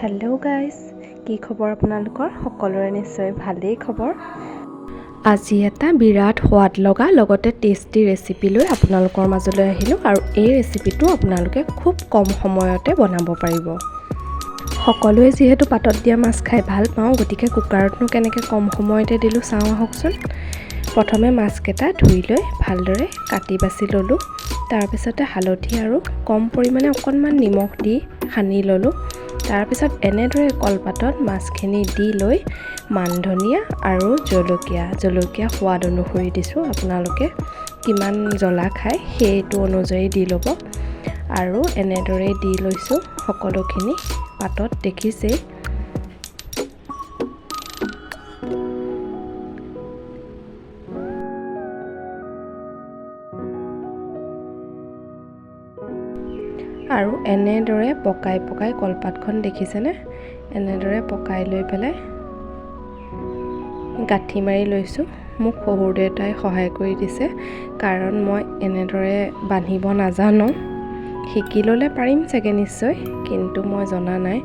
Hello' guys, কি খবৰ আপোনালোকৰ? সকলোৰে নিশ্চয় ভালেই খবৰ। আজি এটা বিৰাট সোৱাদ লগা লগতে টেষ্টি ৰেচিপি লৈ আপোনালোকৰ মাজলৈ আহিলোঁ আৰু এই ৰেচিপিটো আপোনালোকে খুব কম সময়তে বনাব পাৰিব। সকলোৱে যিহেতু পাতত দিয়া মাছ খাই ভাল পাওঁ, গতিকে কুকাৰতনো কেনেকৈ কম সময়তে দিলোঁ চাওঁ আহকচোন। প্ৰথমে মাছকেইটা ধুই লৈ ভালদৰে কাটি বাছি ল'লোঁ। তাৰপিছতে হালধি আৰু কম পৰিমাণে অকণমান নিমখ দি সানি ল'লোঁ। তাৰপিছত এনেদৰে কলপাতত মাছখিনি দি লৈ মান ধনিয়া আৰু জলকীয়া জলকীয়া সোৱাদ অনুসৰি দিছোঁ, আপোনালোকে কিমান জ্বলা খায় সেইটো অনুযায়ী দি ল'ব। আৰু এনেদৰেই দি লৈছোঁ সকলোখিনি পাতত, দেখিছেই। আৰু এনেদৰে পকাই পকাই কলপাতখন দেখিছেনে, এনেদৰে পকাই লৈ পেলাই গাঁঠি মাৰি লৈছোঁ। মোক শহুৰ দেউতাই সহায় কৰি দিছে, কাৰণ মই এনেদৰে বান্ধিব নাজানো। শিকি ল'লে পাৰিম চাগে নিশ্চয়, কিন্তু মই জনা নাই,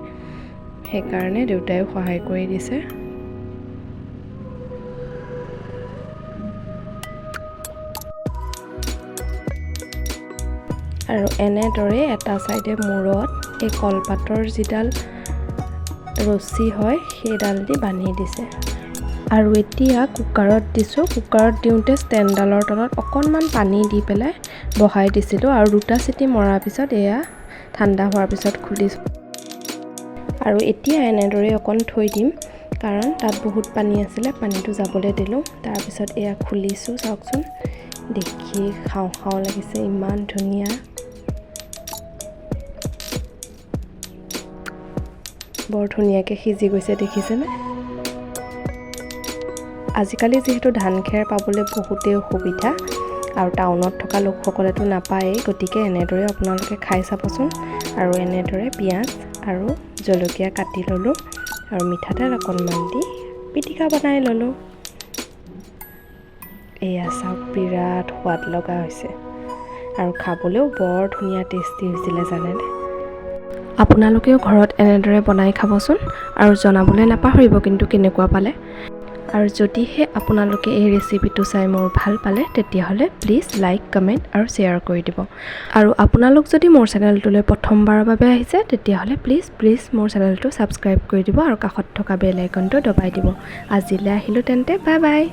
সেইকাৰণে দেউতাইও সহায় কৰি দিছে। আৰু এনেদৰে এটা ছাইডে মূৰত এই কলপাতৰ যিডাল ৰছী হয় সেইডাল দি বান্ধি দিছে। আৰু এতিয়া কুকাৰত দিছোঁ। কুকাৰত দিওঁতে ষ্টেণ্ডডালৰ তলত অকণমান পানী দি পেলাই বহাই দিছিলোঁ আৰু দুটা চিটি মৰাৰ পিছত এয়া ঠাণ্ডা হোৱাৰ পিছত খুলিছোঁ। আৰু এতিয়া এনেদৰে অকণ থৈ দিম, কাৰণ তাত বহুত পানী আছিলে, পানীটো যাবলৈ দিলোঁ। তাৰপিছত এয়া খুলিছোঁ, চাওকচোন, দেখি খাওঁ খাওঁ লাগিছে, ইমান ধুনীয়া, বৰ ধুনীয়াকৈ সিজি গৈছে, দেখিছেনে? আজিকালি যিহেতু ধান খেৰ পাবলৈ বহুতেই অসুবিধা আৰু টাউনত থকা লোকসকলেতো নাপায়েই, গতিকে এনেদৰে আপোনালোকে খাই চাবচোন। আৰু এনেদৰে পিঁয়াজ আৰু জলকীয়া কাটি ল'লোঁ আৰু মিঠাতেল অকণমান দি পিটিকা বনাই ল'লোঁ। এয়া চাওক, বিৰাট সোৱাদ লগা হৈছে আৰু খাবলৈও বৰ ধুনীয়া টেষ্টি হৈছিলে, জানেনে? আপোনালোকেও ঘৰত এনেদৰে বনাই খাবচোন আৰু জনাবলৈ নাপাহৰিব কিন্তু কেনেকুৱা পালে। আৰু যদিহে আপোনালোকে এই ৰেচিপিটো চাই মোৰ ভাল পালে, তেতিয়াহ'লে প্লিজ লাইক, কমেণ্ট আৰু শ্বেয়াৰ কৰি দিব। আৰু আপোনালোক যদি মোৰ চেনেলটোলৈ প্ৰথমবাৰৰ বাবে আহিছে, তেতিয়াহ'লে প্লিজ প্লিজ মোৰ চেনেলটো ছাবস্ক্ৰাইব কৰি দিব আৰু কাষত থকা বেল আইকনটো দবাই দিব। আজিলৈ আহিলোঁ তেন্তে, বাই বাই।